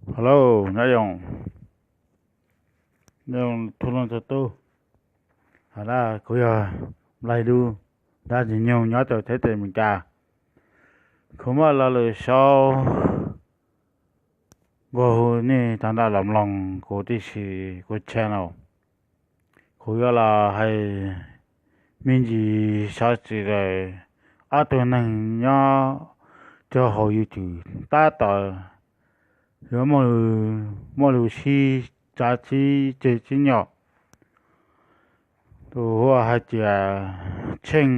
Hello, nyob zoo, nyob zoo txhua leej txhua tus. Hais tias kuv yog Nplaig Dub, dab ntxwg nyoog nyob rau teb chaws Amelikas. Kuv muaj lo lus sau nqua hu nej tag nrho los mloog kuv tib si, kuv channel. Kuv yuav los hais me ntsis xov xwm lawm. Ob tug neeg nyob rau hauv YouTube tab tom yuav muaj lus sib tsav sib ceg sib nyom. Tus hu ua hais tias Tsheej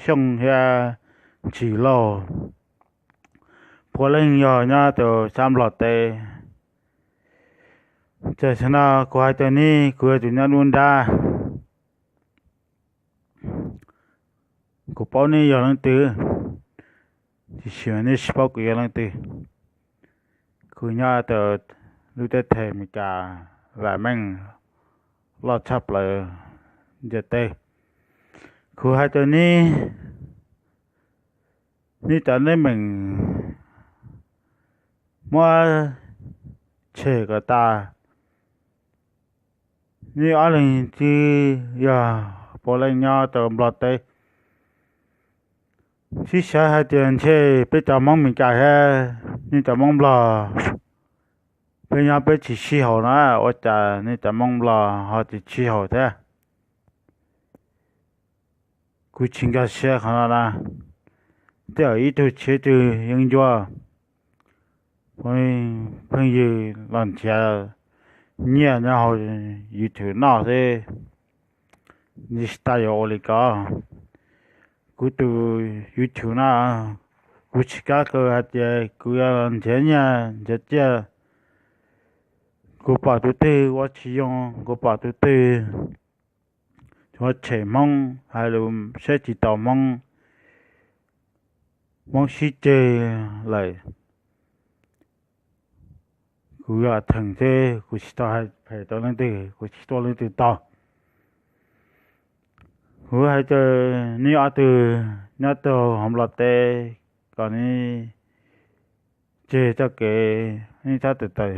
Xyooj thiab Ntshis Lauj, puav leej yog nyob rau sab Nplog teb. Tam sim no kuv hais rau nej, kuv yog tus nyob nruab nrab. Kuv paub nej yog leej twg, tiam sis nej tsis paub kuv yog leej twg. Kuv nyob rau lub teb chaws Amelikas vam meej loj tshaj plaws ntiaj teb. Kuv hais rau nej, nej cov teeb meem muab tshem kom tas. Nej ob leeg twb yog puav leej nyob rau Nplog teb. Sib sawv hais tias ntshe peb cov Hmoob Meskas thiab nej cov Hmoob Nplog, peb nyob peb tsis sib haum na, ua cas nej cov Hmoob Nplog ho tsis sib haum thiab? Kuv tsis nkag siab qhov no na. Tej zaum ib tug tshiab twg yeej ncuab, pheej yws los nrhiav nyiaj nyob hauv YouTube noj xwb, nws tsis tas yuav ua li ko. Kuv tus YouTube no, kuv tsis kam kaw hais tias kuv yuav los nrhiav nyiaj nrhiav txiaj. Kuv pom tus twg ua tsis zoo, kuv pom tus twg yuav tshem Hmoob, hais lus saib tsis taus Hmoob, Hmoob sib ceg lawm, kuv yuav theem xwb, kuv tsis tau hais phem rau leej twg, kuv tsis tuaj leej twg tog. Kuv hais rau nej ob tug nyob rau hauv Nplog teb, kom nej tseg txoj kev nej txhob tawm tawm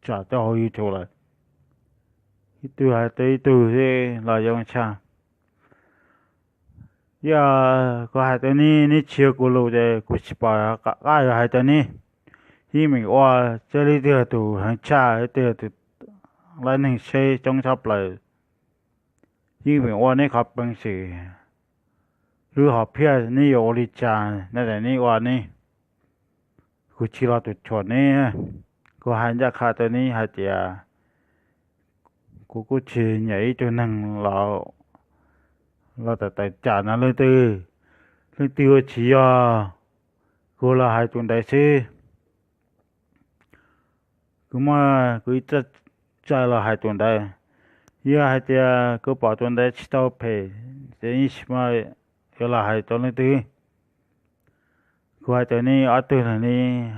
tsam rau hauv YouTube lawm. Ib tug hais rau ib tug xwb los zoo tshaj. Yog kuv hais rau nej, nej tsis yog kuv lus ces kuv tsis pom qab yuav hais rau nej. Yeej meem ua, seb leej twg yog tus heev tshaj, leej twg yog tus laib neeg seb coob tshaj plaws. Yeej meem ua nej qhov peev xwm, lub hom phiaj nej yuav ua li cas nej lam nej ua nej. Kuv tsis los tus thuam nej, kuv hais ncaj qha rau nej hais tias kuv kuj tsis nyiam ib tug neeg los, los tawm tawm tsam no leej twg. Leej twg ua tsis yog, kuv los hais tus ntawd xwb. Kuv muaj kuv ib txoj cai los hais tus ntawd. Yog hais tias kuv pom tus ntawd tsis tau phem, ces yeej tsis muaj yuav los hais rau leej twg. Kuv hais rau nej ob tug li,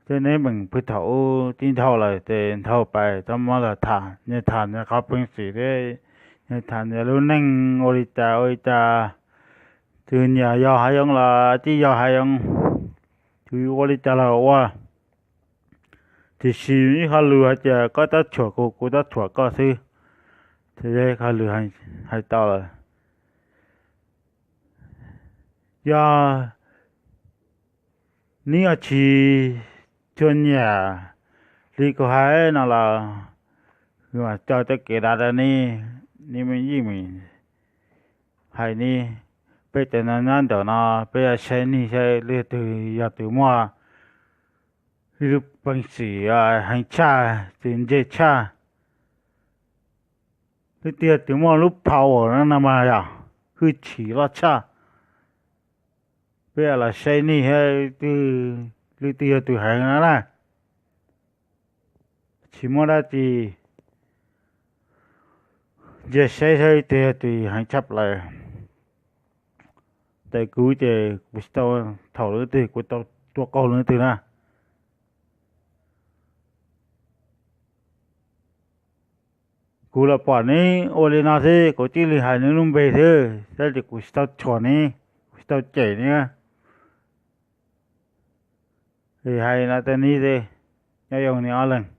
tej teeb meem pw thaum ub tib nthau lawm ces nthau pais txhob muab los tham, nyias tham nyias qhov peev xwm thiab, nyias tham nyias lub neej ua li cas ua li cas. Tus nyiam yog hav zoov los tib yog hav zoov, tus ua li cas los ua. Tiam sis ib qho lus hais tias koj txhob thuam kuv, kuv txhob thuam koj xwb, ces yog ib qho lus hais tau lawm. Yog neb yuav tsis tshua nyiam li kuv hais no los, kuv mam coj txoj kev dav rau neb, neb yeej meem hais neb. Peb cov no nyob ntawm no peb yuav saib nej saib leej twg yog tus muaj ib lub peev xwm heev tshaj, tus ntse tshaj, leej twg yog tus muaj lub power no no mas yog hwj chim loj tshaj. Peb los saib nej, leej twg yog tus heev no na. Tsis muaj dab tsi, ntsia saib saib leej twg yog tus heev tshaj plaws. Ntawm kuv ces kuv tsis tau thaum leej twg, kuv tau tua qaug leej twg na. Kuv los pom neb ua li no xwb, kuv thiaj li hais neb lub npe xwb, tab sis kuv tsis tau thuam neb, kuv tsis tau cem neb. Hais no tas ni, nyob zoo ni ob leeg.